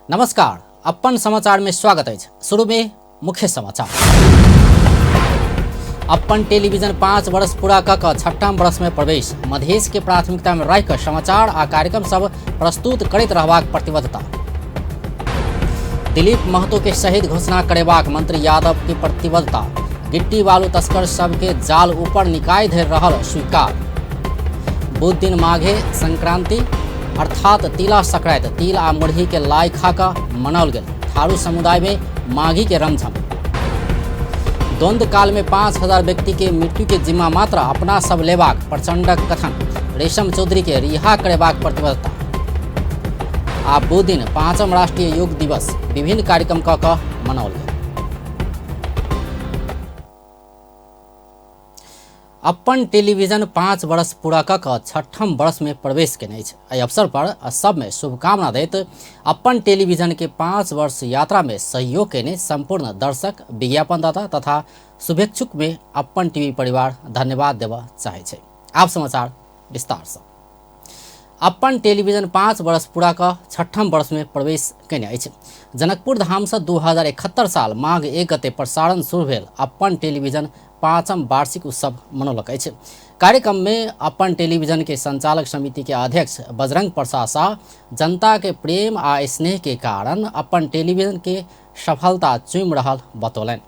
नमस्कार, अपन समाचार में स्वागत अछि। शुरू में मुख्य समाचार। अपन टेलीविजन 5 वर्ष पूरा क कऽ छठम वर्ष में प्रवेश। मधेश के प्राथमिकता में राखि कऽ समाचार आ कार्यक्रम सब प्रस्तुत करैत रहबाक प्रतिबद्धता। दिलीप महतो के शहीद घोषणा करेबाक मंत्री यादव के प्रतिबद्धता। गिट्टी बालू तस्कर सबके जाल ऊपर निकाय धरि रहल स्वीकार। बुध दिन माघे संक्रांति अर्थात तिला संक्रांति तिल आ मुरही के लाई खा कऽ मनाओल गेल। थारू समुदाय में माघी के रमझम। द्वंद्व काल में 5000 व्यक्ति के मृत्यु के जिम्मा मात्र अपना सब लेबाक प्रचंडक कथन। रेशम चौधरी के रिहा करेबाक प्रतिबद्धता। आ बुध दिन 5म राष्ट्रीय योग दिवस विभिन्न कार्यक्रम कऽ कऽ मनाओल गेल। अपन टेलीविजन 5 वर्ष पूरा कऽ कऽ छठम वर्ष में प्रवेश केने अछि। एहि अवसर पर सबमे शुभकामना दैत अपन टेलीविजन के 5 वर्ष यात्रा में सहयोग केने संपूर्ण दर्शक, विज्ञापनदाता तथा शुभेच्छुक में अपन टीवी परिवार धन्यवाद देबऽ चाहै छै। आब समाचार विस्तार से। अपन टेलीविजन 5 वर्ष पूरा कऽ छठम वर्ष में प्रवेश केने अछि। जनकपुर धाम से 2071 साल माघ 1 गते प्रसारण शुरू भेल अपन टेलीविजन 5म वार्षिक उत्सव मनौलक अछि। कार्यक्रम में अपन टेलीविजन के संचालक समिति के अध्यक्ष बजरंग प्रसाद शाह जनता के प्रेम आ स्नेह के कारण अपन टेलीविजन के सफलता चुमि रहल बतौलनि।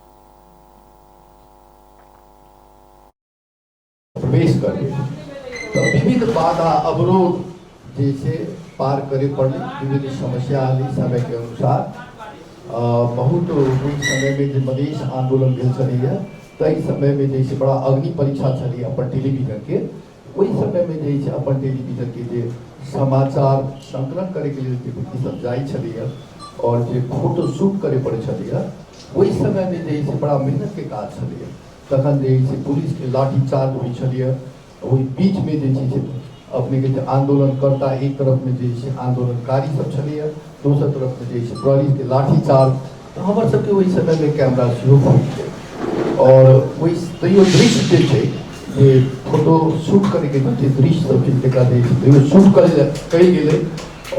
प्रवेश कर तऽ विविध बाधा अवरोध जे छै पार करे पड़लै, विविध समस्या आयल समय के अनुसार। बहुत ओहि समयमे जे मधेश आंदोलन भेल छलैए ताहि समयमे जे छै बड़ा अग्नि परीक्षा छलैए अपन टेलीविजनके। ओहि समयमे जे छै अपन टेलीविजनके जे समाचार संकलन करैके लेल जे व्यक्ति सब जाइ छलैए आओर जे फोटो शूट करे पड़ै छलैए ओहि समयमे जे छै बड़ा मेहनतके काज छलैए। तखन जे छै पुलिसके लाठी चार्ज होइ छलैए, ओहि बीचमे जे छै से अपनेके जे आन्दोलनकर्ता एक तरफमे जे छै आन्दोलनकारी सब छलैए, दोसर तरफमे जे छै प्रहरीके लाठी चार्ज। तऽ हमर सबके ओहि समयमे कैमरा सेहो फूटि गेल आओर ओहि तैयो दृश्य जे छै जे फोटो शूट करैके जे दृश्य सब छै तकरा जे छै तैयो शूट करै लए कयल गेलै।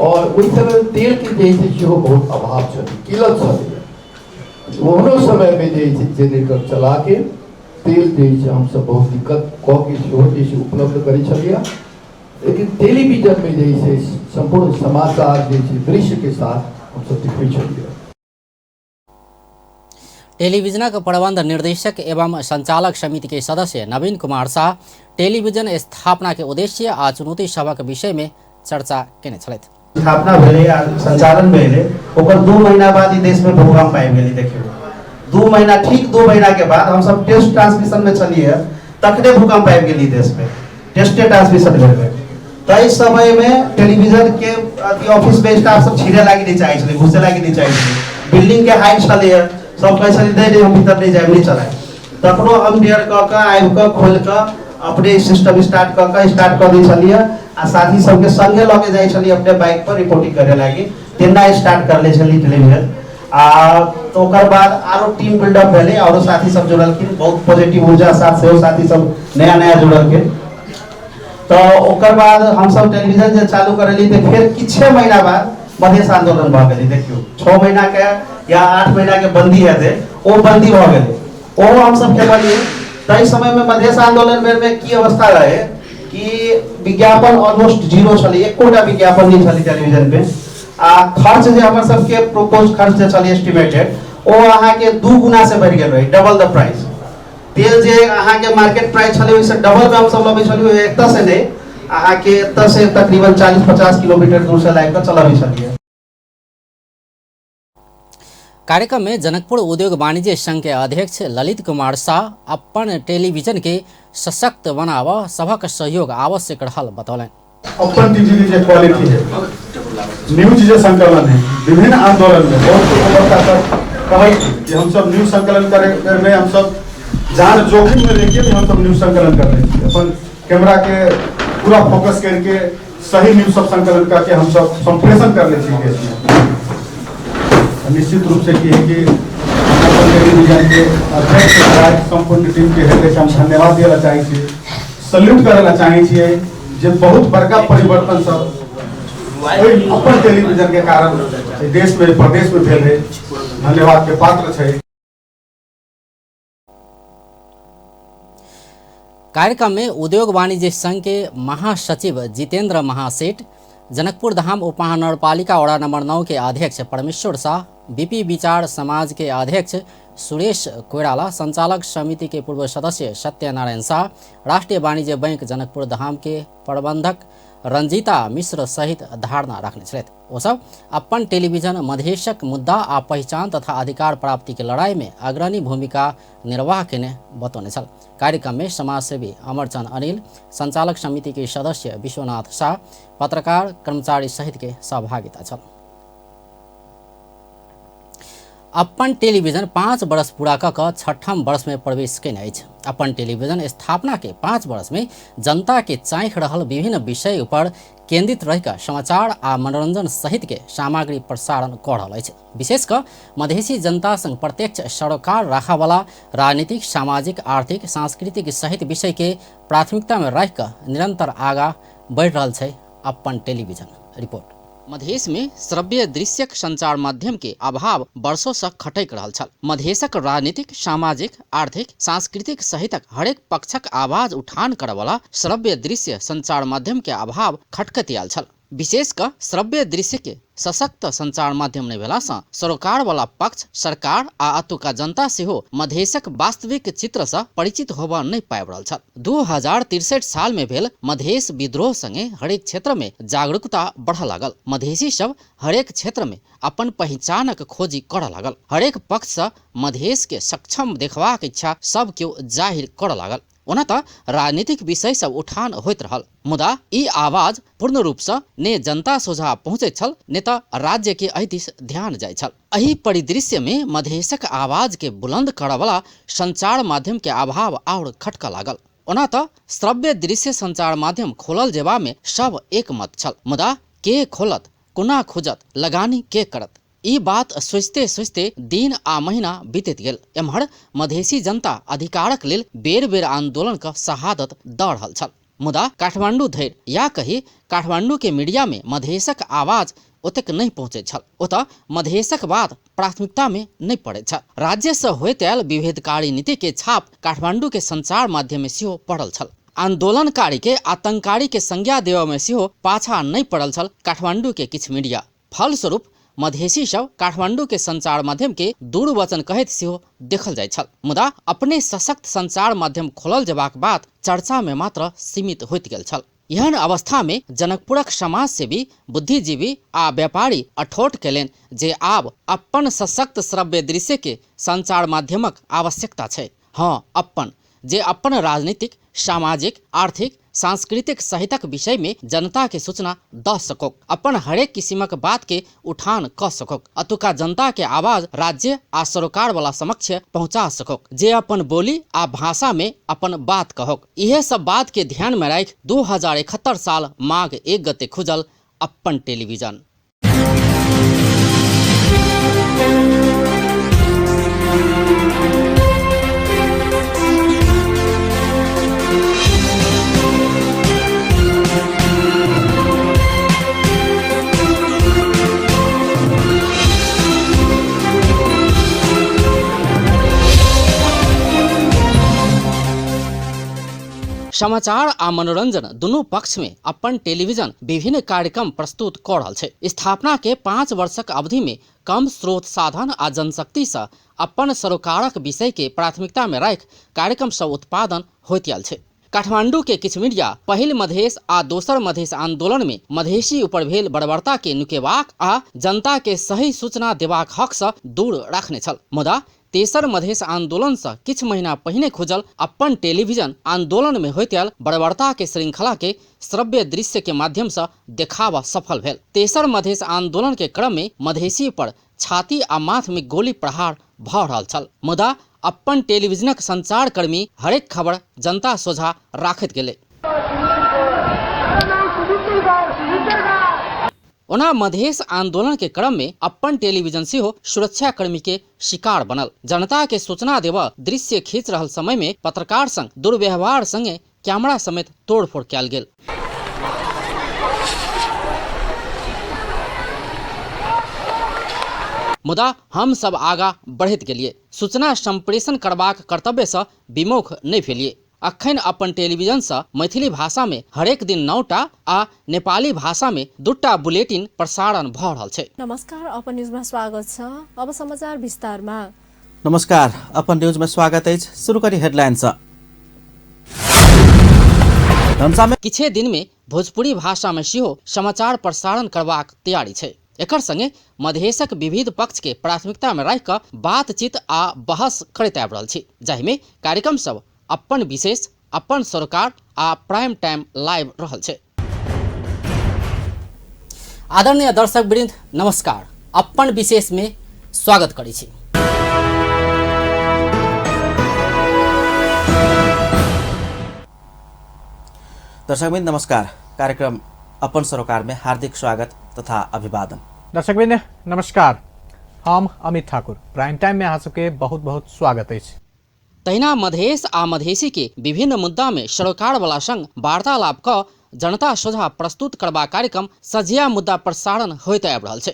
आओर ओहि समय तेलके जे छै सेहो बहुत अभाव छलै, किल्लत छलैए। ओहनो समयमे जे छै जेनरेटर चलाके तेल जे छै हमसब बहुत दिक्कत कऽ के सेहो जे छै उपलब्ध करै छलियै। लेकिन टेलीविजनमे जे छै सम्पूर्ण समाचार जे छै दृश्यके साथ हमसब देखबै छलियै। टेलीविजनक प्रबंध निर्देशक एवं संचालक समिति के सदस्य नवीन कुमार शाह टेलीविजन स्थापना के उद्देश्य आ चुनौती सभक विषय में चर्चा केने छलथि। स्थापना भेलै आ संचालन भेलै ओकर 2 महीना बाद ई देश में भूकंप आबि गेलै। देखियौ 2 महीना, ठीक 2 महीना के बाद हमसब टेस्ट ट्रांसमिशन में छलियै तखने भूकंप आबि गेलै देश में, टेस्टे ट्रांसमिशन भेलै। ताहि समय में टेलीविजन के अथी ऑफिस में स्टाफ सब छिड़े लागी नहीं चाहे छलै, घुसे लागी नहीं चाहे छलै। बिल्डिंग के हाइट छलैए, सब कहै छलै नहीं नहीं हम भीतर नहीं जायब, नहीं चलायब। तखनो हम डेयर कऽ कऽ आबि कऽ खोलि कऽ अपने सिस्टम स्टार्ट कऽ कऽ स्टार्ट कऽ दै छलियै आ साथी सबके संगे लऽ के जाइ छलियै अपने बाइक पर रिपोर्टिंग करे लागी। तेना स्टार्ट कर लै छलियै टेलीविजन। आ तो ओकर बाद आरो टीम बिल्डअप भेलै, आरो साथी सब जुड़लखिन, बहुत पॉजिटिव ऊर्जा साथ सेहो साथी सब नया नया जुड़लखिन। तो ओकर बाद हमसब टेलीविजन जे चालू करेली तऽ फेर किछे महीना बाद मधेश आंदोलन भऽ गेलै। देखियौ 6 महीना के या 8 महीना के बंदी हेतै, ओ बंदी भऽ गेलै, ओहो हमसब खेपलियै। ताहि समय में मधेश आंदोलन बेर में की अवस्था रहे कि विज्ञापन ऑलमोस्ट जीरो छलै, एकोटा विज्ञापन नहीं छलै टेलीविजन पे। आ खर्च जे हमर सबके प्रपोज खर्च जे छलै एस्टिमेटेड ओ अहाँके 2 गुना से बढ़ि गेल रहे, डबल द प्राइस। तेल जे अहाँके मार्केट प्राइस छलै ओहिसँ डबल में हमसब लबै छलियै, एतऽ से नहि अहाँके एतऽ से तकरीबन 40-50 किलोमीटर दूर से लाबि कऽ चलबै छलियै। कार्यक्रम में जनकपुर उद्योग वाणिज्य संघ के अध्यक्ष ललित कुमार शाह अपन टेलीविजन के सशक्त बनाव सभक सहयोग आवश्यक रहल बतौलनि। अपन टीवी के जे क्वालिटी है, न्यूज जे संकलन है, विभिन्न आंदोलन में बहुत अवस्था तक कहल कि हम सब न्यूज संकलन करे में हम सब जान जोखिम में लेके भी हम सब न्यूज संकलन कर रहे हैं। अपन कैमरा के पूरा फोकस करके सही न्यूज सब संकलन करके हम सब संप्रेषण कर ले छी देश में। निश्चित रूप से की है कि अपन टेलीविजन के अध्यक्ष संपूर्ण टीम के हृदय से हम धन्यवाद दिया चाहे छी, सल्यूट करे ला चाहे छियै जे बहुत बड़का परिवर्तन सब एहि अपन टेलीविजन के कारण एहि देश में, प्रदेश में भेल है, धन्यवाद के पात्र छै। कार्यक्रम में उद्योग वाणिज्य संघ के महासचिव जितेंद्र महासेठ, जनकपुर धाम उपमहानगरपालिका वड़ा नंबर 9 के अध्यक्ष परमेश्वर शाह, बीपी विचार समाज के अध्यक्ष सुरेश कोइराला, संचालक समिति के पूर्व सदस्य सत्यनारायण शाह, राष्ट्रीय वाणिज्य बैंक जनकपुर धाम के प्रबंधक रंजीता मिश्र सहित धारणा रखने छलथि। ओ सब अपन टेलीविजन मधेशक मुद्दा आ पहिचान तथा अधिकार प्राप्ति के लड़ाई में अग्रणी भूमिका निर्वाह केने बतौने छल। कार्यक्रम में समाजसेवी अमरचंद अनिल, संचालक समिति के सदस्य विश्वनाथ शाह, पत्रकार कर्मचारी सहित के सहभागिता छल। अपन टेलीविजन 5 वर्ष पूरा कऽ कऽ छठम वर्ष में प्रवेश केने अछि। अपन टेलीविजन स्थापना के 5 वर्ष में जनता के चाँखि रहल विभिन्न विषय ऊपर केंद्रित रहि कऽ समाचार आ मनोरंजन सहित के सामग्री प्रसारण कऽ रहल अछि। विशेष कऽ मधेसी जनता संग प्रत्यक्ष सरोकार राखऽवला राजनीतिक, सामाजिक, आर्थिक, सांस्कृतिक सहित विषय के प्राथमिकता में राखि कऽ निरंतर आगा बढ़ि रहल छै अपन टेलीविजन। रिपोर्ट। मधेश में श्रव्य दृश्यक संचार माध्यम के अभाव वर्षों से खटक रहल छल। मधेशक राजनीतिक, सामाजिक, आर्थिक, सांस्कृतिक सहितक हरेक पक्षक आवाज उठान करऽवला श्रव्य दृश्य संचार माध्यम के अभाव खटकैत आयल छल। विशेष कऽ श्रव्य दृश्य के सशक्त संचार माध्यम नहि भेला सँ सरोकार वाला पक्ष, सरकार आ अतुका जनता सेहो मधेशक वास्तविक चित्र सँ परिचित होबऽ नहि पाबि रहल छल। 2063 साल में भेल मधेश विद्रोह संगे हरेक क्षेत्र में जागरूकता बढ़ऽ लागल। मधेशी सब हरेक क्षेत्र में अपन पहिचानक खोजी करऽ लागल। हरेक पक्ष सँ मधेश के सक्षम देखबाक इच्छा सब केओ जाहिर करऽ लागल। ओना तऽ राजनीतिक विषय सब उठान होइत रहल, मुदा ई आवाज पूर्ण रूप सँ ने जनता सोझा पहुँचैत छल ने तऽ राज्य के एहि दिस ध्यान जाइत छल। एहि परिदृश्य में मधेशक आवाज के बुलंद करऽवला संचार माध्यम के अभाव आओर खटकऽ लागल। ओना तऽ श्रव्य दृश्य संचार माध्यम खोलल जेबा में सब एकमत छल, मुदा के खोलत, कोना खुजत, लगानी के करत, ई बात सोचिते सोचिते दिन आ महीना बीतैत गेल। एम्हर मधेसी जनता अधिकारक लेल बेर बेर आंदोलन क शहादत दऽ रहल छल, मुदा काठमांडू धरि या कही काठमांडू के मीडिया में मधेशक आवाज ओतेक नहि पहुँचैत छल। ओतऽ मधेशक बात प्राथमिकता में नहि पड़ैत छल। राज्य सँ होइत आयल विभेदकारी नीति के छाप काठमांडू के संचार माध्यम में सेहो पड़ल छल। आंदोलनकारी के आतंककारी के संज्ञा देबऽ में सेहो पाछा नहि पड़ल छल काठमांडू के किछु मीडिया। फलस्वरूप मधेसी सब काठमांडू के संचार माध्यम के दूरवचन कहैत सेहो देखल जाइत छल, मुदा अपने सशक्त संचार माध्यम खोलल जेबाक बात चर्चा में मात्र सीमित होइत गेल छल। एहन अवस्था में जनकपुरक समाजसेवी, बुद्धिजीवी आ व्यापारी अठोट केलनि जे आब अपन सशक्त श्रव्य दृश्य के संचार माध्यमक आवश्यकता छै। हँ, अपन जे अपन राजनीतिक, सामाजिक, आर्थिक, सांस्कृतिक सहितक विषय में जनता के सूचना दऽ सकौक, अपन हरेक किसिमक बात के उठान कऽ सकौक, अतुका जनता के आवाज राज्य आ सरोकार वाला समक्ष पहुंचा सकौक, जे अपन बोली आ भाषा में अपन बात कहौक। इहे सब बात के ध्यान में राखि 2071 साल माघ 1 गते खुजल अपन टेलीविजन। समाचार आ मनोरंजन दुनू पक्ष में अपन टेलीविजन विभिन्न कार्यक्रम प्रस्तुत कऽ रहल छै। स्थापना के 5 वर्षक अवधि में कम स्रोत साधन आ जनशक्ति सँ अपन सरोकारक विषय के प्राथमिकता में राखि कार्यक्रम सब उत्पादन होइत आयल छै। काठमांडू के किछु मीडिया पहिल मधेश आ दोसर मधेश आंदोलन में मधेशी ऊपर भेल बर्बरता के नुकेबाक आ जनता के सही सूचना देबाक हक सँ दूर राखने छल, मुदा तेसर मधेश आंदोलन सँ किछु महीना पहिने खुजल अपन टेलीविजन आंदोलन में होइत आयल बर्बरता के श्रृंखला के श्रव्य दृश्य के माध्यम सँ देखाबऽ सफल भेल। तेसर मधेश आंदोलन के क्रम में मधेशी पर छाती आ माथ में गोली प्रहार भऽ रहल छल, मुदा अपन टेलीविजनक संचारकर्मी हरेक खबर जनता सोझा राखैत गेलै। ओना मधेश आंदोलन के क्रम में अपन टेलीविजन सेहो सुरक्षाकर्मी के शिकार बनल। जनता के सूचना देबऽ दृश्य खींच रहल समय में पत्रकार संग दुर्व्यवहार संगे कैमरा समेत तोड़फोड़ कयल गेल। मुदा हम सब आगा बढ़ैत गेलियै। सूचना संप्रेषण करबाक कर्तव्य सँ विमुख नहि भेलियै। अखन अपन टेलीविजन सँ मैथिली भाषा में हरेक दिन 9टा आ नेपाली भाषा में 2टा बुलेटिन प्रसारण भ रहल छै। नमस्कार, अपन न्यूजमा स्वागत छ। अब समाचार विस्तारमा। नमस्कार, अपन न्यूजमा स्वागत अछि। शुरू करी हेडलाइन सँ। धनुषा में किछे दिन में भोजपुरी भाषा में सेहो समाचार प्रसारण करबाक तैयारी छै। एकर संगे मधेशक विविध पक्ष के प्राथमिकता में राखि क बातचीत आ बहस करैत आबि रहल छी, जाहि में कार्यक्रम सब अपन विशेष, अपन सरोकार आ प्राइम टाइम लाइव रहल छै। आदरणीय दर्शक वृंद नमस्कार, अपन विशेष में स्वागत करै छी। दर्शकवृंद नमस्कार, कार्यक्रम अपन सरोकार में हार्दिक स्वागत तथा अभिवादन। दर्शकवृंद नमस्कार, हम अमित ठाकुर प्राइम टाइम में अहाँ सबके बहुत बहुत स्वागत अछि। तहिना मधेश आ मधेशी के विभिन्न मुद्दा में सरोकार वाला संग वार्तालाप क जनता सोझा प्रस्तुत करबा कार्यक्रम सझिया मुद्दा प्रसारण होइत आबि रहल छै।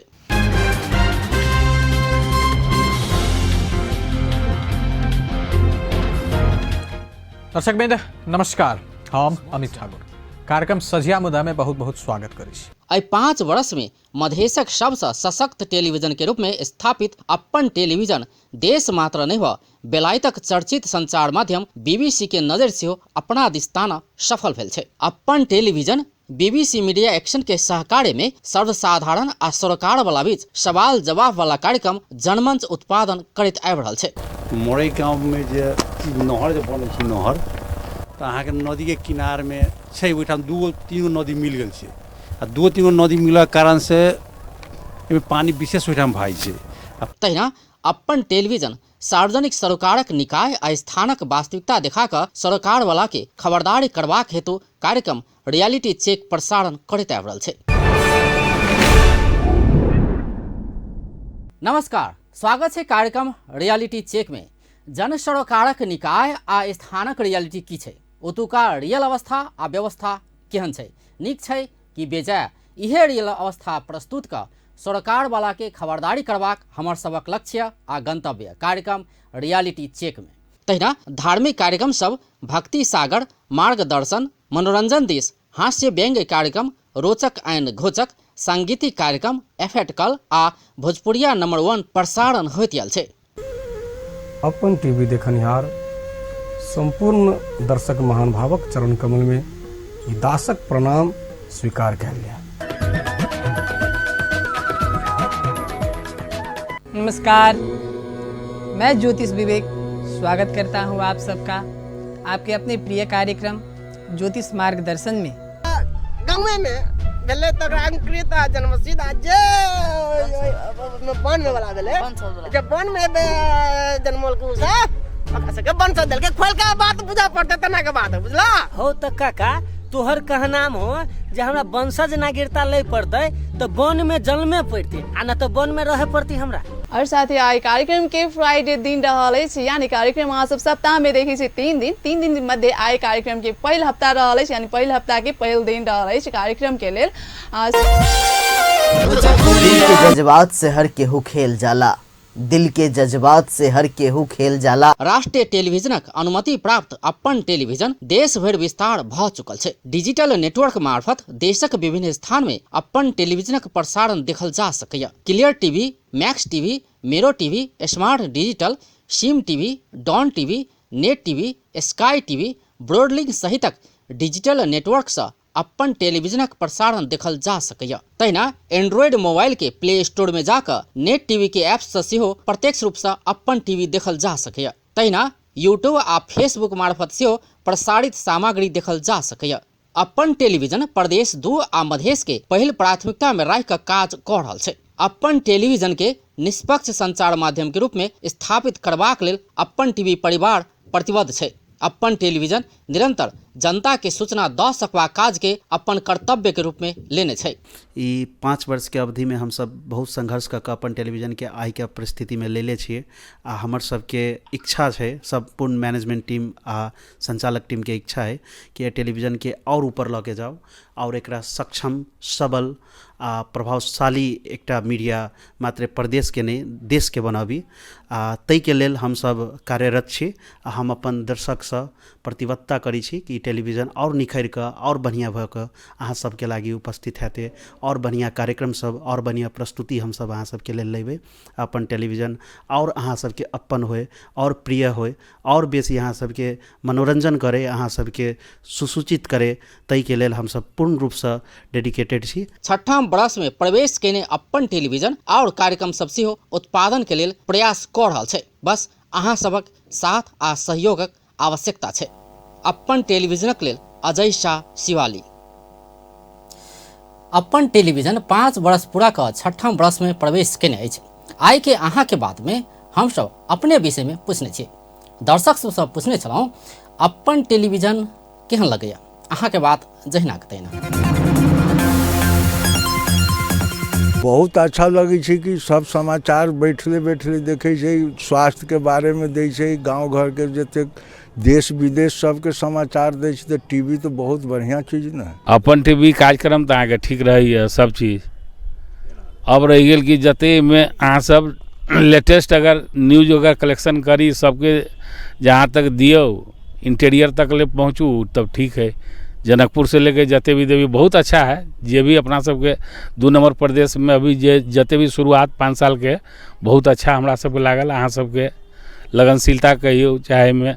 दर्शकवृंद नमस्कार, हम अमित ठाकुर कार्यक्रम सझिया मुद्दा में बहुत बहुत स्वागत करै छी। एहि 5 वर्ष में मधेशक सबसँ सशक्त टेलीविजन के रूप में स्थापित अपन टेलीविजन देश मात्र नहि भ बेलायतक चर्चित संचार माध्यम बीबीसी के नजर सेहो अपना दिस तानऽ सफल भेल छै। अपन टेलीविजन बीबीसी मीडिया एक्शन के सहकार्य में सर्वसाधारण आ सरोकार वाला बीच सवाल जवाब वाला कार्यक्रम जनमंच उत्पादन करैत आबि रहल छै। मोरई गाँव में जे नहर जे बनै छै, नहर तऽ अहाँके नदी के किनार में छै, ओहिठाम 2-3 गो नदी मिल गेल छै आ 2-3 गो नदी मिललाके कारण से एहिमे पानि विशेष ओहिठाम भए छै। तहिना अपन टेलीविजन सार्वजनिक सरोकारक निकाय आ स्थानक वास्तविकता देखा कऽ सरोकार वाला के खबरदारी करबाक हेतु कार्यक्रम रियलिटी चेक प्रसारण करैत आबि रहल छै। नमस्कार, स्वागत छै कार्यक्रम रियलिटी चेक में। जन सरोकारक निकाय आ स्थानक रियलिटी की छै, ओतुका रियल अवस्था आ व्यवस्था केहन छै, नीक छै कि बेजाय, इहे रियल अवस्था प्रस्तुत कऽ सरोकार वाला के खबरदारी करबाक हमर सबक लक्ष्य आ गंतव्य कार्यक्रम रियलिटी चेक में। तहिना धार्मिक कार्यक्रम सब भक्ति सागर, मार्गदर्शन, मनोरंजन दिस, हास्य व्यंग्य कार्यक्रम, रोचक एंड घोचक, सांगीतिक कार्यक्रम, एफेटकल आ भोजपुरिया नंबर 1 प्रसारण होइत आयल छै। अपन टीवी देखनिहार संपूर्ण दर्शक महानुभावक चरण कमल में ई दासक प्रणाम स्वीकार कयल जाय। नमस्कार, मैं ज्योतिष विवेक स्वागत करता हूं आप सबका आपके अपने प्रिय कार्यक्रम ज्योतिष मार्गदर्शन में। गाँव में भेलै तऽ अंकृत आ जन्मसिद्ध आ जे वन में वाला भेलै, जे वन में जन्मल के सब ओकरा सबके वंश देलकै, खोल के बात बुझा पड़तै तना के बात बुझला। हो तऽ काका तोहर कहनाम हो जे हमरा वंशज नागरिकता लै पड़तै तऽ वन में जन्मे पड़तै आ न तऽ वन में रहे पड़तै हमरा। और साथ ही आइ कार्यक्रम के फ्राइडे दिन रहल अछि, यानी कार्यक्रम अहाँ सब सप्ताह में देखै छी 3 दिन, 3 दिन मध्य आइ कार्यक्रम के पहिल हप्ता रहल अछि, यानी पहिल हप्ता के पहिल दिन रहल अछि कार्यक्रम के लेल। दिल के जज्बात से हर केहू खेल जाला, दिल के जज्बात से हर केहू खेल जाला। राष्ट्रीय टेलीविजनक अनुमति प्राप्त अपन टेलीविजन देश भरि विस्तार भ चुकल छै। डिजिटल नेटवर्क मार्फत देशक विभिन्न स्थान में अपन टेलीविजनक प्रसारण देखल जा सकैया। Clear TV, Max TV, Mero TV, smart digital, SIM TV, Dawn TV, net TV, sky TV, Broadlink सहितक डिजिटल नेटवर्क सँ अपन टेलीविजनक प्रसारण देखल जा सकैया। तहिना एंड्रॉइड मोबाइल के प्ले स्टोर में जाकऽ नेट टीवी के ऐप सँ सेहो प्रत्यक्ष रूप सँ अपन टीवी देखल जा सकैया। तहिना यूट्यूब आ फेसबुक मार्फत सेहो प्रसारित सामग्री देखल जा सकैया। अपन टेलीविजन प्रदेश 2 आ मधेश के पहिल प्राथमिकता में राखि कऽ काज कऽ रहल छै। अपन टेलीविजन के निष्पक्ष संचार माध्यम के रूप में स्थापित करबाक लेल अपन टीवी परिवार प्रतिबद्ध छै। अपन टेलीविजन निरंतर जनता के सूचना दऽ सकबाक काज के अपन कर्तव्य के रूप में लेने छै। ई 5 वर्षके अवधिमे हमसब बहुत संघर्ष कऽ कऽ अपन टेलीविजनके आइके परिस्थितिमे लेले छियै आ हमर सबके इच्छा छै, सम्पूर्ण मैनेजमेंट टीम आ संचालक टीमके इच्छा है कि एहि टेलीविजनके आओर ऊपर लऽ के जाउ आओर एकरा सक्षम, सबल आ प्रभावशाली एकटा मीडिया मात्र प्रदेशके नहि देशके बनाबी आ ताहिके लेल हमसब कार्यरत छी आ हम अपन दर्शकसँ प्रतिबद्धता करै छी कि ई टेलीविजन आओर निखरि कऽ आओर बढ़िआँ भऽ कऽ अहाँ सबके लागि उपस्थित हेतै, आओर बढ़िआँ कार्यक्रम सब आओर बढ़िआँ प्रस्तुति हमसब अहाँ सबके लेल लेबै। अपन टेलीविजन आओर अहाँ सबके अपन होइ, आओर प्रिय होइ, आओर बेसी अहाँ सबके मनोरञ्जन करै, अहाँ सबके सुसूचित करै, ताहिके लेल हमसब पूर्ण रूपसँ डेडिकेटेड छी। छठम वर्ष में प्रवेश केने अपन टेलीविजन और कार्यक्रम सब सेहो उत्पादन के लेल प्रयास कऽ रहल छै। बस अहाँ सबक साथ आ सहयोगक आवश्यकता छै। अपन टेलीविजनक लेल अजय शाह, शिवाली। अपन टेलीविजन 5 वर्ष पूरा कऽ छठम वर्ष में प्रवेश केने अछि। आइ के अहाँ के बात में हमसब अपने विषय में पूछने छी। दर्शक सबसँ पूछने छलहुँ अपन टेलीविजन केहन लगैया, अहाँ के बात जहिना के तहिना। बहुत अच्छा लगै छै कि सब समाचार बैठले बैठले देखै छै, स्वास्थ्यके बारेमे दै छै, गाँव घरके जतेक देश विदेश सबके समाचार दै छै, तऽ टीवी तऽ बहुत बढ़िआँ चीज ने है। अपन टीवी कार्यक्रम तऽ अहाँके ठीक रहैए सब चीज। अब रहि गेल कि जतेकमे अहाँ सब लेटेस्ट अगर न्यूज अगर कलेक्शन करी सबके जहाँ तक दियौ इंटीरियर तक ले पहुँचू तब ठीक है। जनकपुर से लेके जते भी देवी बहुत अच्छा है। जे भी अपना सबके 2 नंबर प्रदेश में अभी जे जते भी शुरुआत 5 साल के बहुत अच्छा हमरा सबके लागल। अहाँ सबके लगनशीलता कहियौ चाहे में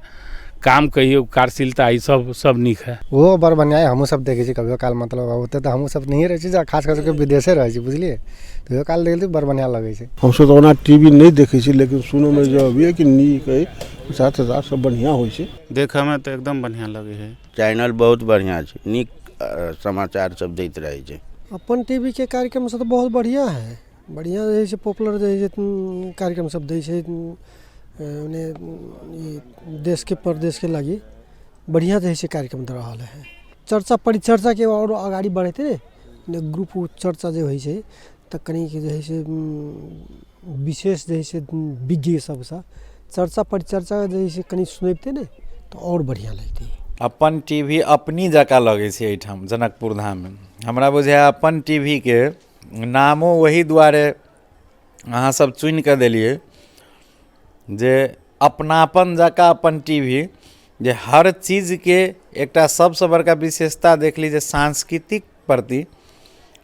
काम कहियौ, कार्यशीलता, ई सब सब नीक है। ओहो बड़ बढ़िआँ है, हमहूँ सब देखै छी कभियो काल, मतलब ओते तऽ हमहूँ सब नहिए रहै छी, खास करके विदेशे रहै छी बुझलियै, तऽ कहियो काल देखली बड़ बढ़िआँ लगै छै। हमसब तऽ ओना टीवी नहि देखै छी, लेकिन सुनैमे जे अबैए कि नीक अइ, प्रचार तचार सब बढ़िआँ होइ छै। देखऽमे तऽ एकदम बढ़िआँ लगै है। चैनल बहुत बढ़िआँ छै, नीक समाचार सब दैत रहै छै। अपन टीवी के कार्यक्रम सब तऽ बहुत बढ़िआँ है, बढ़िआँ जे है से पॉपुलर जे है से कार्यक्रम सब दै छै, ओने देशके प्रदेशके लागि बढ़िआँ जे है से कार्यक्रम दऽ रहल है। चर्चा परिचर्चाके आओर अगाडि बढ़ेतै ने, ग्रुप चर्चा जे होइ छै तऽ कनिक जे है से विशेष जे है से विज्ञ सबसँ चर्चा परिचर्चा जे है से कनि सुनबितै ने तऽ आओर बढ़िआँ लगतै। अपन टीवी अपनी जकाँ लगै छै एहिठाम जनकपुर धाममे। हमरा बुझाइए अपन टीवीके नामो ओही दुआरे अहाँ सब चुनिकऽ देलियै जे अपनापन जकाँ अपन टीवी जे हर चीजके एकटा सबसँ बड़का विशेषता देखली जे सांस्कृतिक प्रति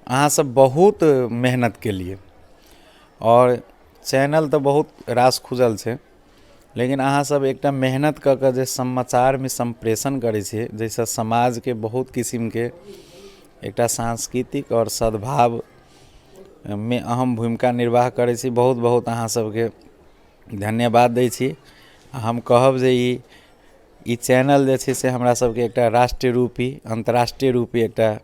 अहाँ सब बहुत मेहनत केलियै। आओर चैनल तऽ बहुत रास खुजल छै, लेकिन अहाँ सब एकटा मेहनत कऽ कऽ जे समाचारमे सम्प्रेषण करै छियै, जाहिसँ समाजके बहुत किसिमके एकटा सांस्कृतिक आओर सद्भावमे अहम भूमिका निर्वाह करै छी। बहुत बहुत अहाँ सबके धन्यवाद दै छी। हम कहब जे ई चैनल जे छै से हमरा सबके एकटा राष्ट्रीय रूपी अन्तर्राष्ट्रीय रूपी एकटा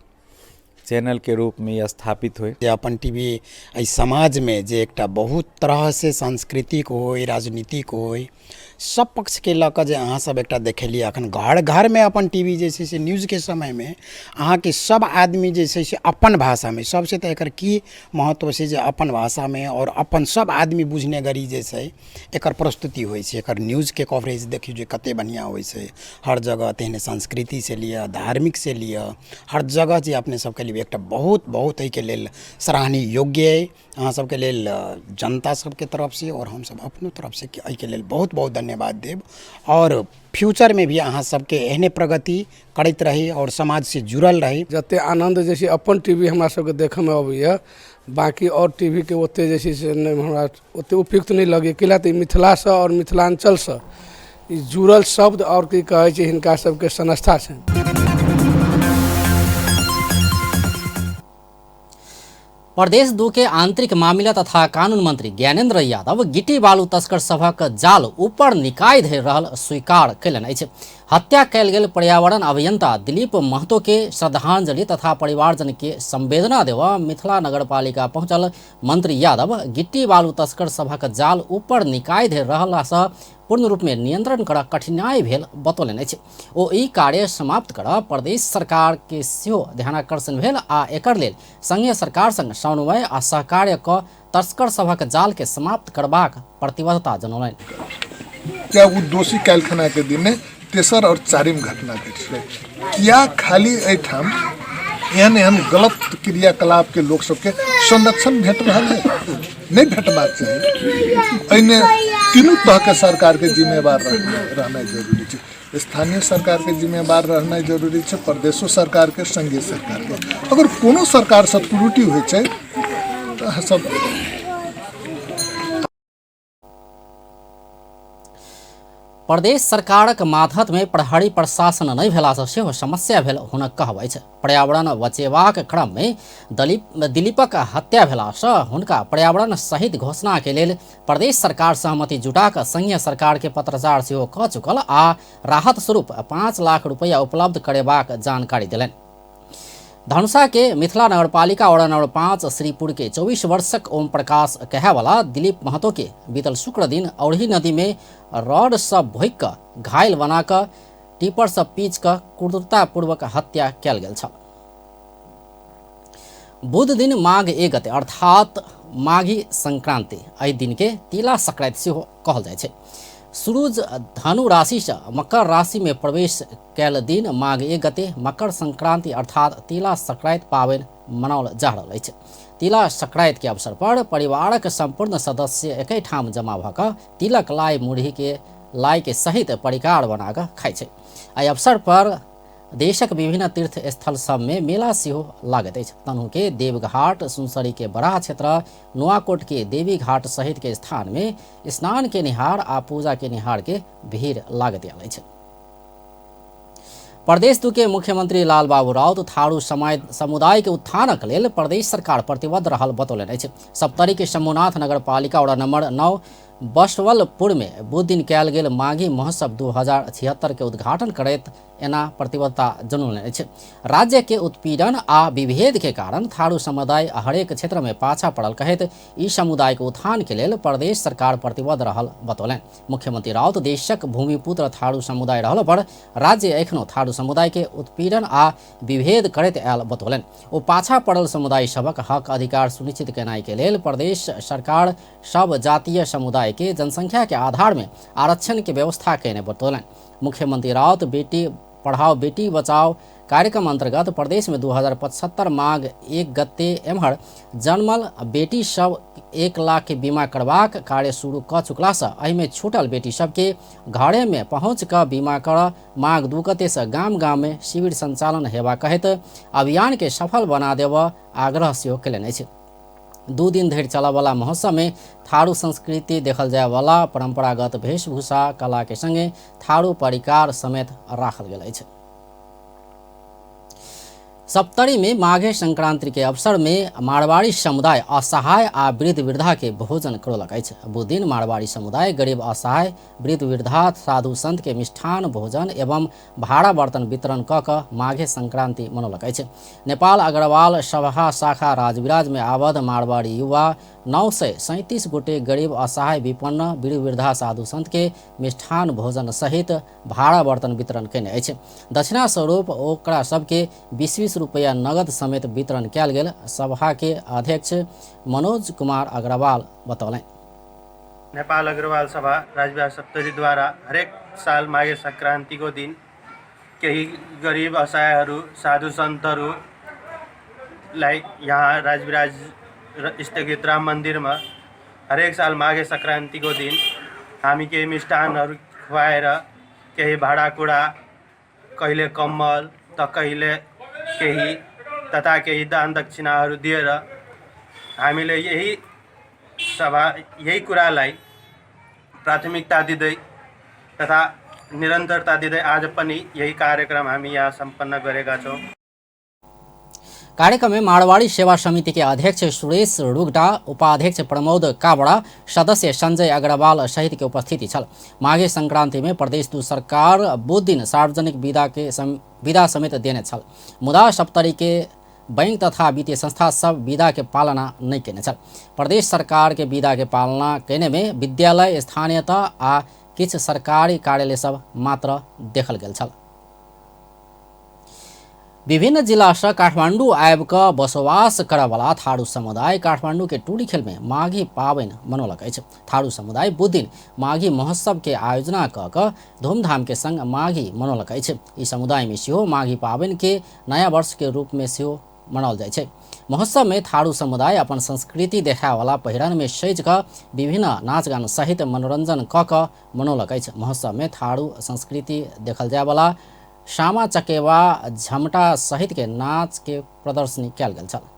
चैनलके रूपमे ई स्थापित होइ। जे अपन टीवी एहि समाजमे जे एकटा बहुत तरहसँ सांस्कृतिक होइ, राजनीतिक होइ, सब पक्षके लऽ कऽ जे अहाँ सब एकटा देखेलियै। एखन घर घरमे अपन टीवी जे छै से न्यूजके समयमे अहाँके सब आदमी जे छै से अपन भाषामे सबसँ तऽ एकर की महत्व छै जे अपन भाषामे आओर अपन सब आदमी बुझने गरी जे छै एकर प्रस्तुति होइ छै। एकर न्यूजके कवरेज देखियौ जे कते बढ़िआँ होइ छै हर जगह, तेहने संस्कृतिसँ लिअ, धार्मिकसँ लिअ, हर जगह जे अपने सबके लिए एकटा बहुत बहुत एहिके लेल सराहनीय योग्य अइ अहाँ सबके लेल जनता सबके तरफसँ आओर हमसब अपनो तरफसँ एहिके लेल बहुत बहुत धन्यवाद देब। आओर फ्यूचरमे भी अहाँ सबके एहने प्रगति करैत रही आओर समाजसँ जुड़ल रही। जते आनन्द जे छै अपन टीवी हमरा सबके देखऽमे अबैए, बाँकी आओर टीवीके ओते जे छै से नहि हमरा ओते उपयुक्त नहि लगैए। कैला तऽ ई मिथिलासँ आओर मिथिलाञ्चलसँ ई जुड़ल शब्द आओर की कहै छै हिनका सबके संस्था छनि। प्रदेश 2 के आंतरिक मामिला तथा कानून मंत्री ज्ञानेन्द्र यादव गिट्टी बालू तस्कर सभक जाल ऊपर निकाय धरि रहल स्वीकार कयलनि अछि। हत्या कयल गेल पर्यावरण अभियंता दिलीप महतो के श्रद्धांजलि तथा परिवारजन के संवेदना देव मिथिला नगरपालिका पहुंचल मंत्री यादव गिट्टी बालू तस्कर सभक जाल ऊपर निकाय धरि रहलासँ पूर्ण रूपमे नियंत्रण कर कठिनाई भेल बतौलनि अछि। ओ ई कार्य समाप्त कर प्रदेश सरकार के सेहो ध्यानाकर्षण भेल आ एकर लेल संघीय सरकार संग समन्वय आ सहकार्य क तस्कर सभक जाल के समाप्त करबाक प्रतिबद्धता जनौलनि। क्या ओ दोषी काल्हिखना के दिन तेसर और चारिम घटना घटि किया खाली एहिठाम एहन एहन गलत क्रियाकलाप के लोक सबके संरक्षण भेट रहल है? नहीं भेटबाक चाही। एहिमे तीनू तरहके सरकारके जिम्मेवार रहनाइ जरूरी छै। स्थानीय सरकारके जिम्मेवार रहनाइ जरूरी छै, प्रदेशो सरकारके, संघीय सरकारके। अगर कोनो सरकारसँ त्रुटि होइ छै तऽ अहाँ सब प्रदेश सरकारक मातहत में प्रहरी प्रशासन नहि भेलासँ सेहो समस्या भेल हुनक कहब अछि। पर्यावरण बचेबाक क्रम में दिलीपक हत्या भेलासँ हुनका पर्यावरण सहित घोषणा के लेल प्रदेश सरकार सहमति जुटा कऽ संघीय सरकार के पत्राचार सेहो कऽ चुकल आ राहत स्वरूप 5 लाख रुपैया उपलब्ध करेबाक जानकारी देलनि। धनुषा के मिथिला नगरपालिका वार्ड नंबर 5 श्रीपुर के 24 वर्षक ओम प्रकाश कहैवाला दिलीप महतो के बीतल शुक्र दिन औरही नदी में रॉड से भोंकि कऽ घायल बना कऽ टिपर से पीच कऽ क्रूरतापूर्वक हत्या कयल गेल छल। बुध दिन माघ 1 गते अर्थात माघी संक्रांति एहि दिन के तिला संक्रांति सेहो कहल जाइ छै। सूरज धनु राशि से मकर राशि में प्रवेश कयल दिन माघ 1 गते मकर संक्रांति अर्थात तिला संक्रांति पाबनि मनाओल जा रहल अछि। तिला संक्रांति के अवसर पर परिवारक संपूर्ण सदस्य एके ठाम जमा भऽ कऽ तिलक लाई मुरही के लाई के सहित परिकार बना कऽ खाइ छै। एहि अवसर पर देशक विभिन्न तीर्थ स्थल सब में मेला सेहो लागैत अछि। तनहु के देवघाट, सुनसरी के बराह क्षेत्र, नुआकोट के देवी घाट सहित के स्थान में स्नान के निहार आ पूजा के निहार के भीड़ लागैत आयल अछि। प्रदेश 2 के मुख्यमंत्री लालबाबू राउत थारू समुदाय के उत्थानक लेल प्रदेश सरकार प्रतिबद्ध रहल बतौलनि अछि। सप्तरी के शंभुनाथ नगरपालिका वार्ड नंबर 9 बसवलपुर में बुध दिन कयल गेल माघी महोत्सव 2076 के उद्घाटन करैत एना प्रतिबद्धता जनौलनि अछि। राज्य के उत्पीड़न आ विभेद के कारण थारू समुदाय हरेक क्षेत्र में पाछा पड़ल कहैत ई समुदाय के उत्थान के लेल प्रदेश सरकार प्रतिबद्ध रहल बतौलनि। मुख्यमंत्री राउत देशक भूमिपुत्र थारू समुदाय रहल पर राज्य एखनो थारू समुदाय के उत्पीड़न आ विभेद करैत आयल बतौलनि। ओ पाछा पड़ल समुदाय सभक हक अधिकार सुनिश्चित केनाइ के लेल प्रदेश सरकार सब जातीय समुदाय के जनसंख्या के आधार में आरक्षण के व्यवस्था केने बतौलनि। मुख्यमंत्री राउत बेटी पढ़ाओ बेटी बचाओ कार्यक्रम अंतर्गत प्रदेश में 2075 माघ 1 गते एम्हर जन्मल बेटी सब 1 लाख के बीमा करबाक कार्य शुरू कऽ चुकलासँ एहिमे छूटल बेटी सबके घरे में पहुँच कऽ बीमा कर माघ 2 गते से गाम गाम में शिविर संचालन हेबा कहैत अभियान के सफल बना देबऽ आग्रह सेहो केलनि अछि। 2 दिन धरि चलऽवला महोत्सव में थारू संस्कृति देखल जायवला परंपरागत वेशभूषा कला के संगे थारू परिकार समेत राखल गेल अछि। सप्तरी में माघे संक्रांति के अवसर में मारवाड़ी समुदाय असहाय आ वृद्ध वृद्धा के भोजन करौलक अछि। बुध दिन मारवाड़ी समुदाय गरीब असहाय वृद्ध वृद्धा साधु संत के मिष्ठान भोजन एवं भाड़ा बर्तन वितरण कऽ कऽ माघे संक्रांति मनौलक अछि। नेपाल अग्रवाल सभा शाखा राजविराज में आबद्ध मारवाड़ी युवा 937 गोटे गरीब असहाय विपन्न वृद्ध वृद्धा साधु संत के मिष्ठान भोजन सहित भाड़ा बर्तन वितरण केने अछि। दक्षिणा स्वरूप ओकरा सबके 20-20 रुपैया नगद समेत वितरण कयल गेल सभा के अध्यक्ष मनोज कुमार अग्रवाल बतौलनि। नेपाल अग्रवाल सभा राजविराज सप्तरी द्वारा हरेक साल माघे संक्रांति को दिन केही गरीब असहायहरू साधु सन्तहरूलाई यहाँ राजविराज स्थगित राम मन्दिरमा हरेक साल माघे संक्रान्तिको दिन हामी केही मिष्टान्नहरू खुवाएर केही भाँडाकुँडा, कहिले कम्बल त कहिले केही तथा केही दान दक्षिणाहरू दिएर हामीले यही सभा यही कुरालाई प्राथमिकता दिँदै तथा निरन्तरता दिँदै आज पनि यही कार्यक्रम हामी यहाँ सम्पन्न गरेका छौँ। कार्यक्रम में मारवाड़ी सेवा समिति के अध्यक्ष सुरेश रुगडा, उपाध्यक्ष प्रमोद काबड़ा, सदस्य संजय अग्रवाल सहित के उपस्थिति छल। माघे संक्रांति में प्रदेश 2 सरकार बुध दिन सार्वजनिक विदा समेत देने छल, मुदा सप्तरी के बैंक तथा वित्तीय संस्था सब विदा के पालना नहीं केने छल। प्रदेश सरकार के विदा के पालना केने में विद्यालय स्थानीयता आ किछु सरकारी कार्यालय सब मात्र देखल गेल छल। विभिन्न जिलासँ काठमाडौँ आबि कऽ बसोबास करऽवला थारू समुदाय काठमाडौँ के टुडीखेल में माघी पाबनि मनौलक अछि। थारू समुदाय बुधदिन माघी महोत्सव के आयोजना कऽ कऽ धूमधाम के संग माघी मनौलक अछि। ई समुदाय में सेहो माघी पाबनि के नया वर्ष के रूप में सेहो मनाओल जाइ छै। महोत्सव में थारू समुदाय अपन संस्कृति देखायवला पहिरन में सजि कऽ विभिन्न नाच गान सहित मनोरंजन कऽ कऽ मनौलक अछि। महोत्सव में थारू संस्कृति देखल जायवला सामा चकेवा, झमटा सहित के नाच के प्रदर्शनी कयल गेल छल।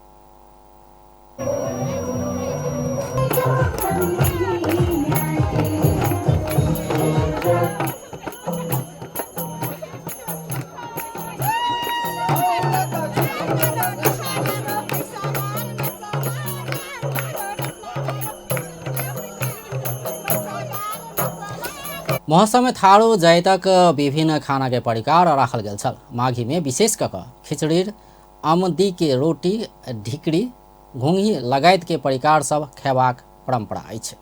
महोत्सव में थारू जैतक विभिन्न खाना के परिकार राखल गेल छल। माघी में विशेष कऽ कऽ खिचड़ी, अमदी के रोटी, ढिकरी, घुंघी लगायत के परिकार सब खेबाक परंपरा अछि।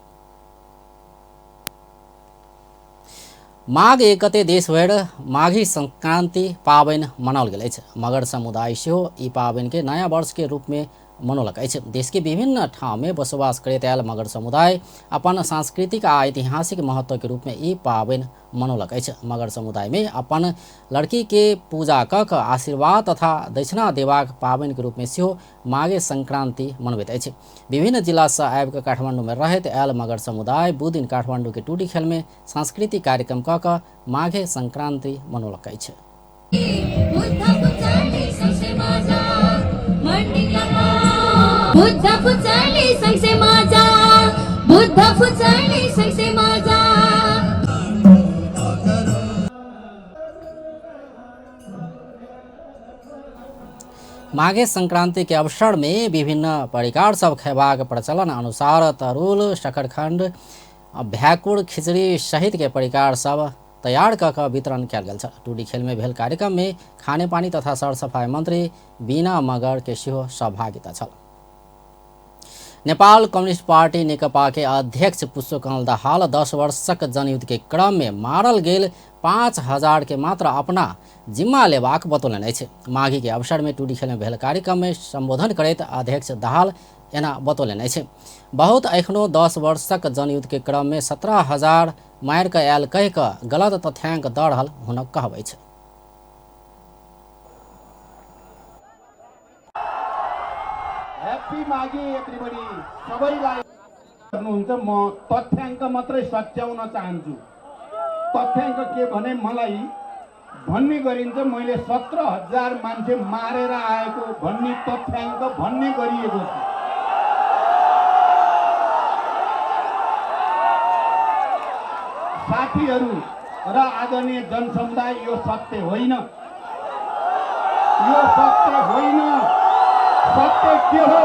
माघ 1 गते देशभरि माघी संक्रांति पाबनि मनाओल गेल अछि। मगर समुदाय सेहो ई पाबनि के नया वर्ष के रूप में मनौलक अछि। देश के विभिन्न ठाम में बसोबास करैत आयल मगर समुदाय अपन सांस्कृतिक आ ऐतिहासिक महत्व के रूप में ई पाबनि मनौलक अछि। मगर समुदाय में अपन लड़की के पूजा कऽ कऽ आशीर्वाद तथा दक्षिणा देबाक पाबनि के रूप में सेहो माघे संक्रांति मनबैत अछि। विभिन्न जिला सँ आबि कऽ काठमाडौँ में रहैत आयल मगर समुदाय बुधदिन काठमाडौँ के टुडी खेल में सांस्कृतिक कार्यक्रम कऽ कऽ माघे संक्रांति मनौलक अछि। माघे संक्रांति के अवसर में विभिन्न परिकार सब खेबाक प्रचलन अनुसार तरुल, शकरखंड, भ्याकुर, खिचड़ी सहित के परिकार सब तैयार कऽ कऽ वितरण कयल गेल छल। टुडी खेल में भेल कार्यक्रम में खानेपानी तथा सरसफाई मंत्री बीना मगर के सेहो सहभागिता छल। नेपाल कम्युनिस्ट पार्टी नेकपा के अध्यक्ष पुष्पकमल दाहाल 10 वर्षक जनयुद्ध के क्रम में मारल गेल 5000 के मात्र अपना जिम्मा लेबाक बतौलनि अछि। माघी के अवसर में टुडी खेल में भेल कार्यक्रम में संबोधन करैत अध्यक्ष दाहाल एना बतौलनि अछि। बहुत एखनो 10 वर्षक जनयुद्ध के क्रम में 17,000 मारि कऽ आयल कहि कऽ गलत तथ्यांक दऽ रहल हुनक कहब अछि। ह्याप्पी माघी एभ्रीबडी सबैलाई गर्नुहुन्छ। म तथ्याङ्क मात्रै सच्याउन चाहन्छु। तथ्याङ्क के भने मलाई भन्ने गरिन्छ मैले 17,000 मान्छे मारेर आएको भन्ने तथ्याङ्क भन्ने गरिएको छ। साथीहरू र आदरणीय जनसमुदाय, यो सत्य होइन, यो सत्य होइन। सत्य के हो?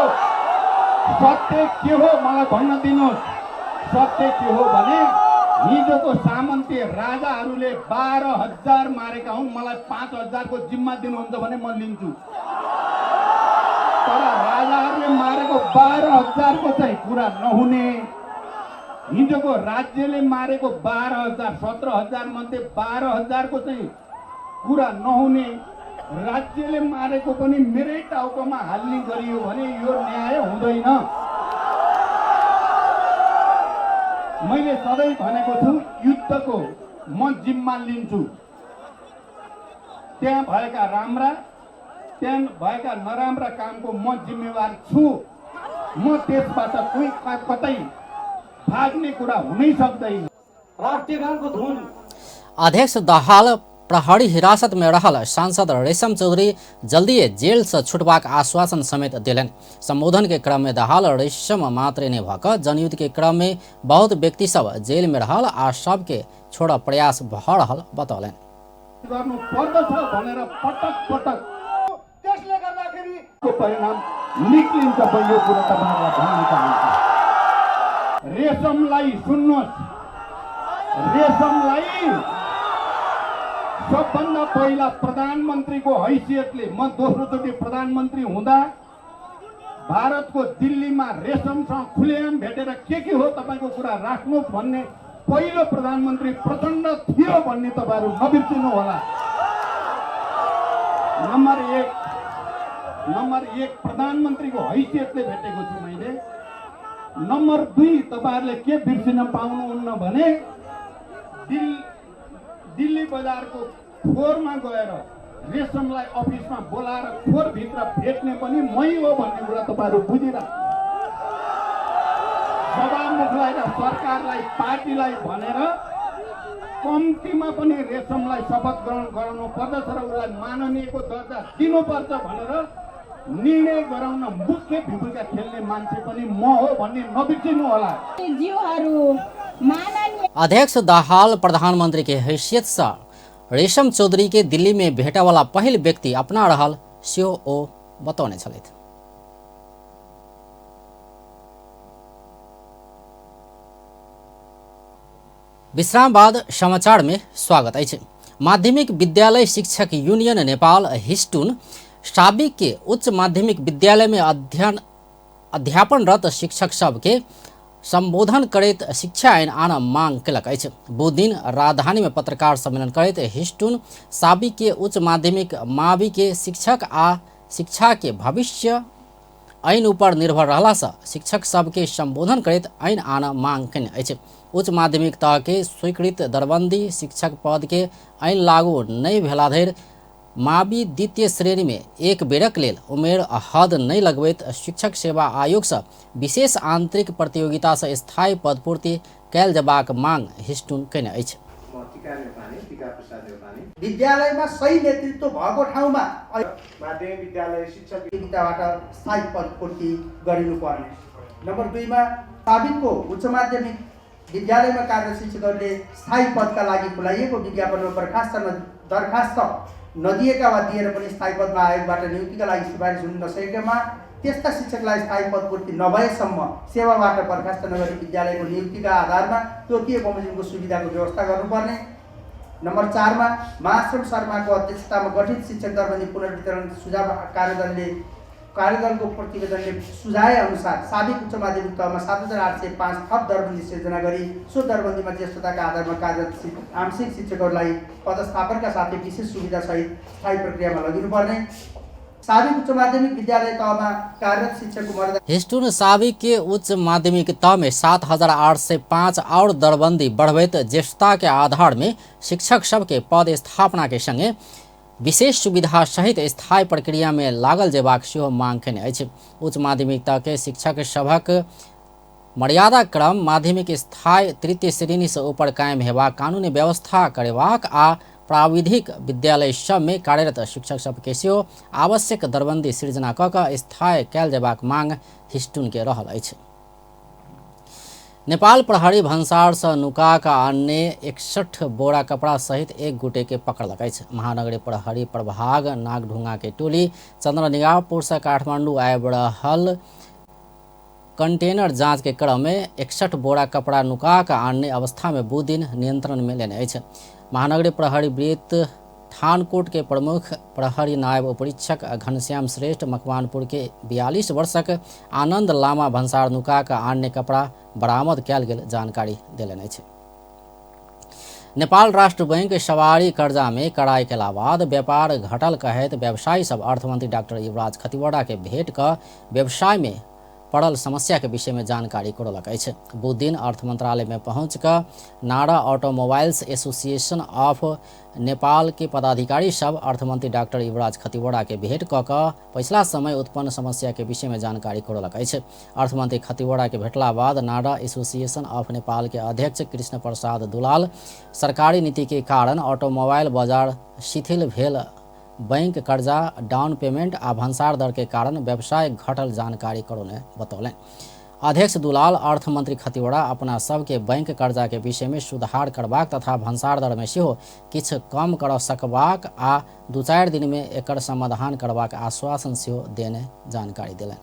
सत्य के हो मलाई भन्न दिनुहोस्। सत्य के हो भने हिजोको सामन्ती राजाहरूले 12,000 मारेका हुन्, मलाई 5,000 को जिम्मा दिनुहुन्छ भने म लिन्छु। तर राजाहरूले मारेको 12,000 को चाहिँ कुरा नहुने, हिजोको राज्यले मारेको 12,000 17,000 मध्ये 12,000 को चाहिँ कुरा नहुने, राज्यले मारेको पनि मेरै टाउकोमा हाल्ने गरियो भने यो न्याय हुँदैन। मैले सधैँ भनेको छु, युद्धको म जिम्मा लिन्छु। त्यहाँ भएका राम्रा, त्यहाँ भएका नराम्रा कामको म जिम्मेवार छु। म त्यसबाट कोही कतै भाग्ने कुरा हुनै सक्दैन। राष्ट्रिय गानको धुन। अध्यक्ष दाहाल प्रहरी हिरासत में रहल सांसद रेशम चौधरी जल्दीए जेल से छुटबाक आश्वासन समेत देलनि। संबोधन के क्रम में दाहाल रेशम मात्रे नहि भऽ कऽ जनयुद्ध के क्रम में बहुत व्यक्ति सब जेल में रहल आ सबके छोड़ऽ प्रयास भऽ रहल बतौलनि। गर्नु पर्दछ भनेर पटक पटक त्यसले गर्दाखेरि को परिणाम निक्लिन्छ। म यो कुरा तपाईँहरूलाई भन्न चाहन्छु। रेशमलाई सुन्नुहोस्, रेशमलाई सबभन्दा पहिला प्रधानमन्त्रीको हैसियतले म दोस्रोचोटि प्रधानमन्त्री हुँदा भारतको दिल्लीमा रेशमसँग खुलेआम भेटेर के के हो तपाईँको कुरा राख्नुहोस् भन्ने पहिलो प्रधानमन्त्री प्रचण्ड थियो भन्ने तपाईँहरू नबिर्सिनु होला। नम्बर एक प्रधानमन्त्रीको हैसियतले भेटेको छु मैले। नम्बर 2 तपाईँहरूले के बिर्सिन पाउनुहुन्न भने दिल्ली बजारको खोरमा गएर रेशमलाई अफिसमा बोलाएर खोरभित्र भेट्ने पनि मै हो भन्ने कुरा तपाईँहरू बुझिराख्नु। सभामुखलाई र सरकारलाई पार्टीलाई भनेर कम्तीमा पनि रेशमलाई शपथ ग्रहण गराउनु पर्दछ र उसलाई माननीयको दर्जा दिनुपर्छ भनेर निर्णय गराउन मुख्य भूमिका खेल्ने मान्छे पनि म हो भन्ने नबिर्सिनु होला। अध्यक्ष दाहाल प्रधानमंत्री के हैसियत से रेशम चौधरी के दिल्ली में भेटे वाला पहिल व्यक्ति अपना रहल सेहो ओ बतौने छलथि। विश्राम बाद समाचार में स्वागत अछि। माध्यमिक विद्यालय शिक्षक यूनियन नेपाल हिस्टुन साबिक के उच्च माध्यमिक विद्यालय में अध्यापनरत शिक्षक सबके संबोधन करैत शिक्षा ऐन आन मांग केलक अछि। बुध दिन राजधानी में पत्रकार सम्मेलन करैत हिस्टुन साबिक के उच्च माध्यमिक मावि के शिक्षक आ शिक्षा के भविष्य ऐन ऊपर निर्भर रहला से शिक्षक सबके संबोधन करैत ऐन आन मांग केने अछि। उच्च माध्यमिक तह के स्वीकृत दरबंदी शिक्षक पद के ऐन लागू नहि भेला धरि मावि द्वितीय श्रेणी में एक बेरक लेल उमेर हद नहीं लगबैत शिक्षक सेवा आयोग से विशेष आंतरिक प्रतियोगिता से स्थायी पदपूर्ति कैल जबाक मांग हिस्टुन केने अछि। विद्यालयमा सही नेतृत्व भएको ठाउँमा माध्यमिक विद्यालय शिक्षक प्रतियोगिताबाट स्थायी पदपूर्ति गरिनुपर्ने। नम्बर 2 मा साबिकको उच्च माध्यमिक विद्यालयमा कार्यरत शिक्षकहरूले स्थायी पदका लागि खुलाइएको विज्ञापनमा दरखास्त नदिएका वा दिएर पनि स्थायी पदमा आयोगबाट नियुक्तिका लागि सिफारिस हुन नसकेकामा त्यस्ता शिक्षकलाई स्थायी पदपूर्ति नभएसम्म सेवाबाट बर्खास्त नगरी विद्यालयको नियुक्तिका आधारमा तोकिएको बमोजिमको सुविधाको व्यवस्था गर्नुपर्ने। नम्बर 4 मा महाश्रम शर्माको अध्यक्षतामा गठित शिक्षक दरबन्दी पुनर्वितरण सुझाव कार्यदलको प्रतिवेदनले सुझाए अनुसार साबिक उच्च माध्यमिक तहमा 7805 थप दरबन्दी सिर्जना गरी सो दरबन्दीमा ज्येष्ठताका आधारमा कार्यरत आंशिक शिक्षकहरूलाई पदस्थापनका साथै विशेष सुविधासहित स्थायी प्रक्रियामा लगिनुपर्ने। साबिक उच्च माध्यमिक विद्यालय तहमा कार्यरत शिक्षकको मर्यादा हिस्टुन साबिक के उच्च माध्यमिक तह में 7805 और दरबंदी बढ़बैत ज्येष्ठता के आधार में शिक्षक सबके पद स्थापना के संगे विशेष सुविधा सहित स्थायी प्रक्रिया में लागल जेबाक सेहो मांग केने अछि। उच्च माध्यमिक तह के शिक्षक सभक मर्यादा क्रम माध्यमिक स्थायी तृतीय श्रेणी से ऊपर कायम हेबाक कानूनी व्यवस्था करेबाक आ प्राविधिक विद्यालय सब में कार्यरत शिक्षक सबके सेहो आवश्यक दरबंदी सृजना कऽ कऽ स्थायी कयल जेबाक मांग हिस्टुन के रहल अछि। नेपाल प्रहरी भन्सार से नुका का अन्य 61 बोरा कपड़ा सहित एक गोटे के पकड़लक अछि। महानगरी प्रहरी प्रभाग नागढुंगा के टोली चंद्रनिगाहपुर से काठमांडू आबि रहल कंटेनर जांच के क्रम में 61 बोरा कपड़ा नुका का अन्य अवस्था में बुध दिन नियंत्रण में लेने अछि। महानगरी प्रहरी वृत्त थानकोट के प्रमुख प्रहरी नायब उपरीक्षक घनश्याम श्रेष्ठ मकवानपुर के 42 वर्षक आनंद लामा भन्सार नुका का अन्य कपड़ा बरामद कयल गेल जानकारी देलनि अछि। नेपाल राष्ट्र बैंक सवारी कर्जा में कड़ाई केला बाद व्यापार घटल कहैत व्यवसायी सब अर्थमंत्री डॉक्टर युवराज खतिवड़ा के भेंट क व्यवसाय में पड़ल समस्या के विषय में जानकारी करौलक अछि। बुध दिन अर्थ मंत्रालय में पहुँच कऽ नारा ऑटोमोबाइल्स एसोसिएशन ऑफ नेपाल के पदाधिकारी सब अर्थमंत्री डॉक्टर युवराज खतिवड़ा के भेंट कऽ कऽ पछिला समय उत्पन्न समस्या के विषय में जानकारी करौलक अछि। अर्थमंत्री खतिवड़ा के भेटला बाद नारा एसोसिएशन ऑफ नेपाल के अध्यक्ष कृष्ण प्रसाद दुलाल सरकारी नीति के कारण ऑटोमोबाइल बाजार शिथिल भेल बैंक कर्जा डाउन पेमेंट आ भंसार दर के कारण व्यवसाय घटल जानकारी करौने बतौलनि। अध्यक्ष दुलाल अर्थमंत्री खतिवड़ा अपना सबके बैंक कर्जा के विषय में सुधार करबाक तथा भंसार दर में सेहो किछु कम कर सकबाक आ 2-4 दिन में एकर समाधान करबाक आश्वासन सेहो देने जानकारी देलनि।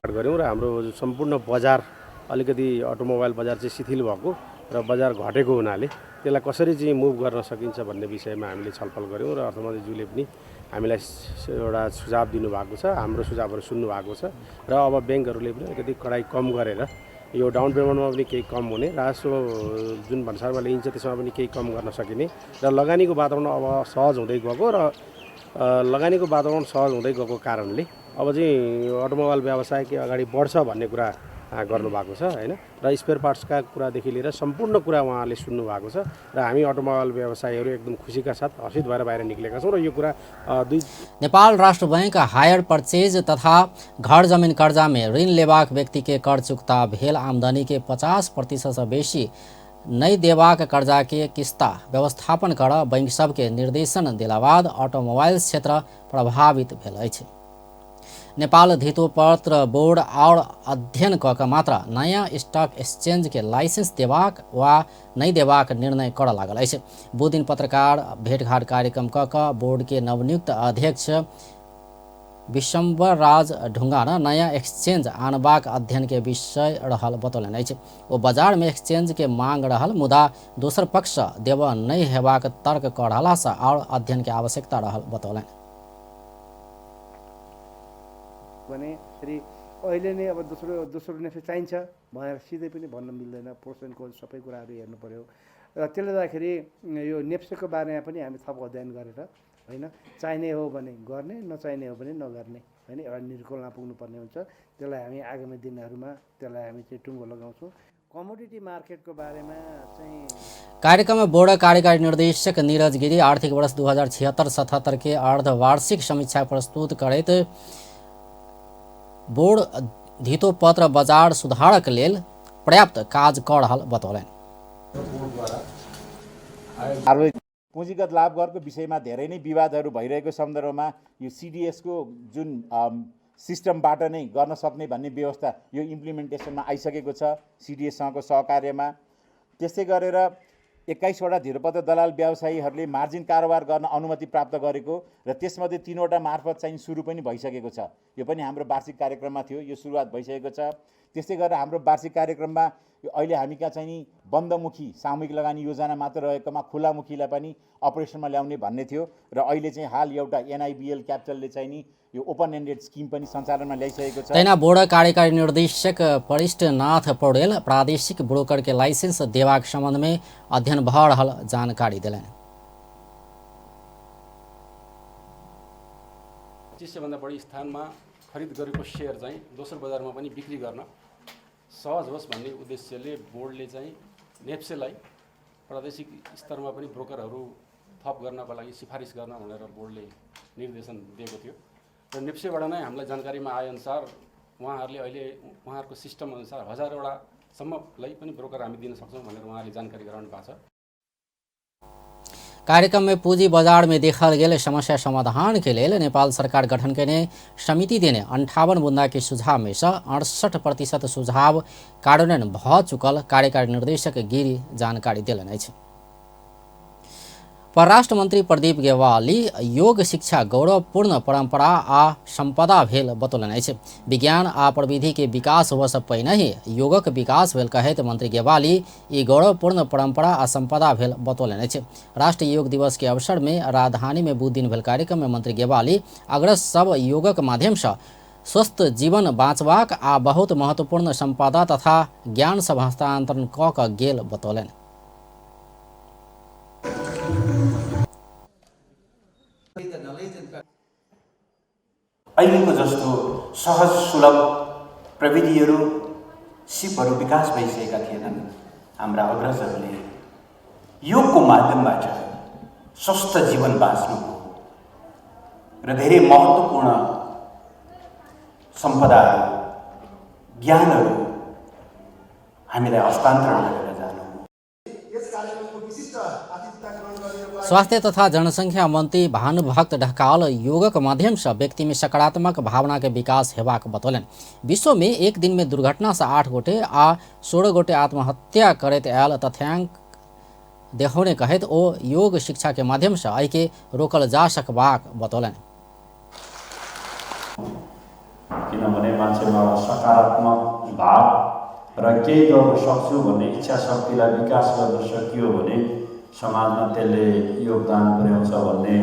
गऱ्यौँ र हाम्रो सम्पूर्ण बजार अलिकति अटोमोबाइल बजार चाहिँ शिथिल भएको र बजार घटेको हुनाले त्यसलाई कसरी चाहिँ मुभ गर्न सकिन्छ भन्ने विषयमा हामीले छलफल गऱ्यौँ र अर्थमन्त्रीज्यूले पनि हामीलाई एउटा सुझाव दिनुभएको छ, हाम्रो सुझावहरू सुन्नुभएको छ र अब ब्याङ्कहरूले पनि अलिकति कडाइ कम गरेर यो डाउन पेमेन्टमा पनि केही कम हुने, राजस्व जुन भन्सारमा लिइन्छ त्यसमा पनि केही कम गर्न सकिने र लगानीको वातावरण अब सहज हुँदै गएको र लगानीको वातावरण सहज हुँदै गएको कारणले अब चाहिँ अटोमोबाइल व्यवसाय के अगाडि बढ्छ भन्ने कुरा गर्नुभएको छ हैन। र स्पेयर पार्ट्सका कुरादेखि लिएर सम्पूर्ण कुरा उहाँले सुन्नु भएको छ र हामी अटोमोबाइल व्यवसायीहरू एकदम खुसीका साथ हर्षित भएर बाहिर निक्लेका छौँ र यो कुरा दुई नेपाल राष्ट्र बैंक हायर परचेज तथा घर जमिन कर्जा में ऋण लेबाक व्यक्ति के कर चुकता भेल आमदनी के 50% से बेसी नहि देबाक कर्जा के किस्ता व्यवस्थापन कर बैंक सबके निर्देशन देला बाद ऑटोमोबाइल क्षेत्र प्रभावित भेल अछि। नेपाल धितोपत्र बोर्ड और अध्ययन क के मात्र नयाँ स्टक एक्सचेंज के लाइसेंस देबाक वा नहि देबाक निर्णय कर लागल अछि। बुध दिन पत्रकार भेटघाट कार्यक्रम क के बोर्ड के नवनियुक्त अध्यक्ष विश्वम्बर राज ढुंगाना नयाँ एक्सचेंज आनबाक अध्ययन के विषय रहल बतौलनि अछि। ओ बाजार में एक्सचेंज के मांग रहल मुदा दोसर पक्ष देब नहि हेबाक तर्क क रहला सँ और अध्ययन के आवश्यकता रहल बतौलनि। भने फेरि अहिले नै अब दोस्रो दोस्रो नेफ्से चाहिन्छ भनेर सिधै पनि भन्न मिल्दैन, प्रोसेनको सबै कुराहरू हेर्नु पर्यो र त्यसले गर्दाखेरि यो नेप्सेको बारेमा पनि हामी थप अध्ययन गरेर होइन, चाहिने हो भने गर्ने, नचाहिने हो भने नगर्ने होइन, एउटा निर्कुलमा पुग्नुपर्ने हुन्छ। त्यसलाई हामी आगामी दिनहरूमा त्यसलाई हामी चाहिँ टुङ्गो लगाउँछौँ। कमोडिटी मार्केटको बारेमा चाहिँ कार्यक्रममा बोर्ड कार्यकारी निर्देशक नीरज गिरी आर्थिक वर्ष 2076-77 के अर्धवार्षिक समीक्षा प्रस्तुत करैत बोर्ड धितोपत्र बजार सुधारक लेल पर्याप्त काज क रहल बतौलनि। पुँजीगत लाभ करको विषयमा धेरै नै विवादहरू भइरहेको सन्दर्भमा यो सिडिएसको जुन सिस्टमबाट नै गर्न सक्ने भन्ने व्यवस्था यो इम्प्लिमेन्टेसनमा आइसकेको छ सिडिएससँगको सहकार्यमा। त्यसै गरेर 21वटा धितोपत्र दलाल व्यवसायीहरूले मार्जिन कारोबार गर्न अनुमति प्राप्त गरेको र त्यसमध्ये 3वटा मार्फत चाहिँ सुरु पनि भइसकेको छ। यो पनि हाम्रो वार्षिक कार्यक्रममा थियो, यो सुरुवात भइसकेको छ। त्यसै गरेर हाम्रो वार्षिक कार्यक्रममा यो अहिले हामी कहाँ चाहिँ नि बन्दमुखी सामूहिक लगानी योजना मात्र रहेकोमा खुलामुखीलाई पनि अपरेसनमा ल्याउने भन्ने थियो र अहिले चाहिँ हाल एउटा एनआइबिएल क्यापिटलले चाहिँ नि यो ओपन एन्डेड स्किम पनि सञ्चालनमा ल्याइसकेको छ। तहिना बोर्ड कार्यकारी निर्देशक वरिष्ठनाथ पौडेल प्रादेशिक ब्रोकर के लाइसेंस देबाक संबंध में अध्ययन भ रहल जानकारी देलनि। 25 भन्दा बढी स्थानमा खरिद गरेको सेयर चाहिँ दोस्रो बजारमा पनि बिक्री गर्न सहज होस् भन्ने उद्देश्यले बोर्डले चाहिँ नेप्सेलाई प्रादेशिक स्तरमा पनि ब्रोकरहरू थप गर्नको लागि सिफारिस गर्न भनेर बोर्डले निर्देशन दिएको थियो र नेप्सेबाट नै हामीलाई जानकारीमा आएअनुसार उहाँहरूले अहिले उहाँहरूको सिस्टम अनुसार 1000 वटासम्मलाई पनि ब्रोकर हामी दिन सक्छौँ भनेर उहाँहरूले जानकारी गराउनु भएको छ। कार्यक्रम में पूंजी बाजार में देखल गेल समस्या समाधान के लेल नेपाल सरकार गठन केने समिति देने 58 बुंदा के सुझाव में से 68% सुझाव कार्यान्वयन भ चुकल कार्यकारी निर्देशक गिरी जानकारी देलनि अछि। परराष्ट्र मंत्री प्रदीप गेवाली योग शिक्षा गौरवपूर्ण परंपरा आ संपदा भेल बतौलनि अछि। विज्ञान आ प्रविधि के विकास होबय से पहिनहि योगक विकास भेल कहैत मंत्री गेवाली ई गौरवपूर्ण परंपरा आ संपदा भेल बतौलनि अछि। राष्ट्रीय योग दिवस के अवसर में राजधानी में बुध दिन भेल कार्यक्रम में मंत्री गेवाली अग्रज सब योगक माध्यम से स्वस्थ जीवन बाँचबाक आ बहुत महत्वपूर्ण संपदा तथा ज्ञान सब हस्तांतरण क के गेल बतौलनि। अहिलेको जस्तो सहज सुलभ प्रविधिहरू सिपहरू विकास भइसकेका थिएनन्। हाम्रा अग्रजहरूले योगको माध्यमबाट स्वस्थ जीवन बाँच्नु र धेरै महत्त्वपूर्ण सम्पदाहरू ज्ञानहरू हामीलाई हस्तान्तरण गरेर जानु। स्वास्थ्य तथा जनसंख्या मंत्री भानुभक्त ढकाल योगक माध्यम से व्यक्ति में सकारात्मक भावना के विकास हेबाक बतौलनि। विश्व में एक दिन में दुर्घटना से 8 गोटे आ 16 गोटे आत्महत्या करैत आयल तथ्यांक देखौने कहैत ओ योग शिक्षा के माध्यम से एहिके रोकल जा सकबाक बतौलनि। किनभने मान्छेमा सकारात्मक भाव र केही गर्न सक्छु भन्ने इच्छा शक्तिलाई विकास गर्न सकियो भने समाजमा त्यसले योगदान पुर्याउँछ भन्ने।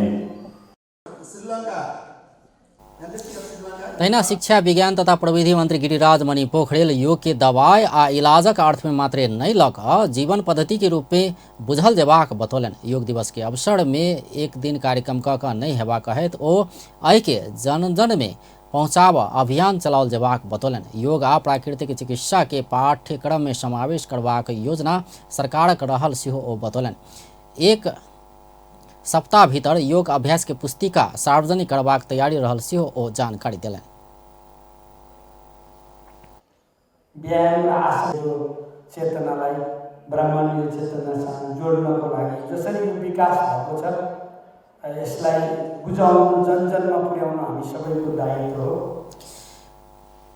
तहिना शिक्षा विज्ञान तथा प्रविधि मंत्री गिरिराज मणि पोखरेल योग के दवाई आ इलाजक अर्थ में मात्रे नहीं लऽ कऽ जीवन पद्धति के रूप में बुझल जेबाक बतौलनि। योग दिवस के अवसर में एक दिन कार्यक्रम कऽ कऽ नहि हेबाक कहैत ओ एहिके जन जन में पहुँचाबऽ अभियान चलाओल जेबाक बतौलनि। योग आ प्राकृतिक चिकित्सा के पाठ्यक्रम में समावेश करबाक योजना सरकारक रहल सेहो ओ बतौलनि। एक सप्ताह भीतर योग अभ्यास के पुस्तिका सार्वजनिक करबाक तैयारी रहल सेहो ओ जानकारी देलनि। व्यायाम र आसन चेतनालाई ब्रह्माण्डीय चेतनासँग जोड्नको लागि जसरी यो विकास भएको छ यसलाई बुझाउनु, जनजनमा पुर्याउन हामी सबैको दायित्व हो।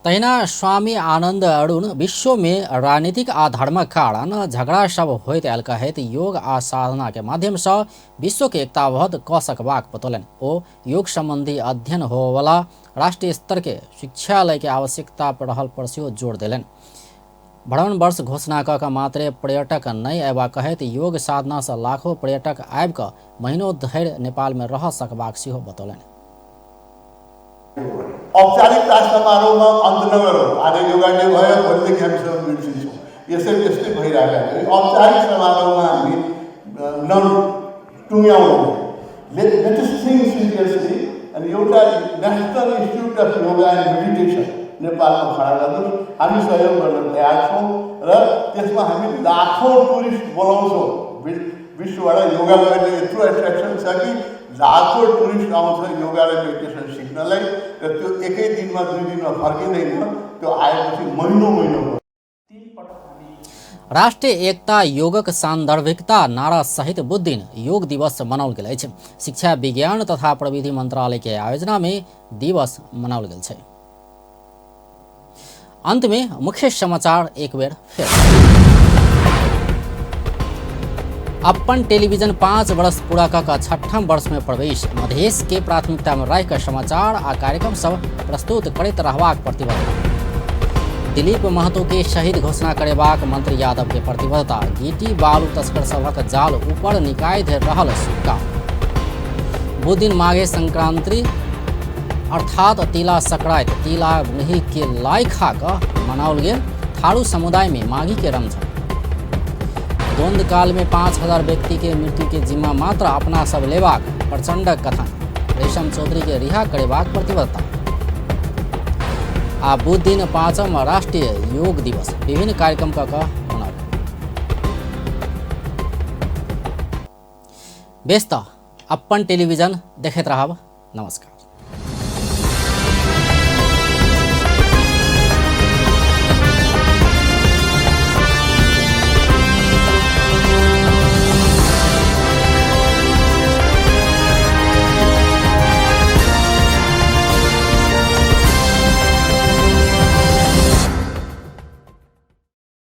तहिना स्वामी आनंद अरुण विश्व में राजनीतिक आ धर्मक कारण झगड़ा सब होइत आयल कहैत योग आ साधना के माध्यम से विश्व के एकताबद्ध कऽ सकबाक बतौलनि। ओ योग संबंधी अध्ययन होवला राष्ट्रीय स्तर के शिक्षालय के आवश्यकता पर रहल पर सेहो जोर देलनि। भ्रमण वर्ष घोषणा कऽ कऽ मात्रे पर्यटक नहि अयबाक कहैत योग साधना से लाखों पर्यटक आबि कऽ महीनों धरि नेपाल में रह सकबाक सेहो बतौलनि। औपचारिक समारोहमा अन्त नगरौँ, आज योगा डे भयो, भोलिदेखि हामी सबै बिर्सिन्छौँ, यसरी यस्तै भइरहेको छ। औपचारिक समारोहमा हामी नटुङ्ग्याउनु, let us think seriously अनि एउटा National Institute of Yoga and Meditation नेपालमा खडा गर्नुहोस्, हामी सहयोग गर्न तयार छौँ र त्यसमा हामी लाखौँ टुरिस्ट बोलाउँछौँ विश्वबाट। योगाको अहिले यत्रो एट्र्याक्सन छ कि लाखौँ टुरिस्ट आउँछ योगा र मेडिटेसन सिक्नलाई र त्यो एकै दिनमा दुई दिनमा फर्किँदैन, त्यो आएपछि महिनौ महिनौ। राष्ट्रिय एकता योगक सान्दर्भिकता नारा सहित बुध दिन योग दिवस मनाओल गेल अछि। शिक्षा विज्ञान तथा प्रविधि मंत्रालय के आयोजना में दिवस मनाओल गेल छै। अंत में मुख्य समाचार एक बेर फेर। अपन टेलीविजन 5 वर्ष पूरा कऽ छठम वर्ष में प्रवेश। मधेश के प्राथमिकता में राखि कऽ समाचार आ कार्यक्रम सब प्रस्तुत करैत रहबाक प्रतिबद्धता। दिलीप महतो के शहीद घोषणा करेबाक मंत्री यादव के प्रतिबद्धता। गिटी बालू तस्कर सभक जाल ऊपर निकाय धरि रहल स्वीकार। बुध दिन माघे संक्रांति अर्थात तिला संक्रांति तिला मुरही के लाई खा कऽ मनाओल गेल थारू समुदाय में माघी के रमझम। द्वंद्व काल में 5000 व्यक्ति के मृत्यु के जिम्मा मात्र अपना सब लेबाक प्रचंडक कथन। रेशम चौधरी के रिहा करेबाक प्रतिबद्धता। आ बुध दिन 5म राष्ट्रीय योग दिवस विभिन्न कार्यक्रम कऽ मनाओल। बेस तऽ अपन टेलीविजन देखैत रहब। नमस्कार।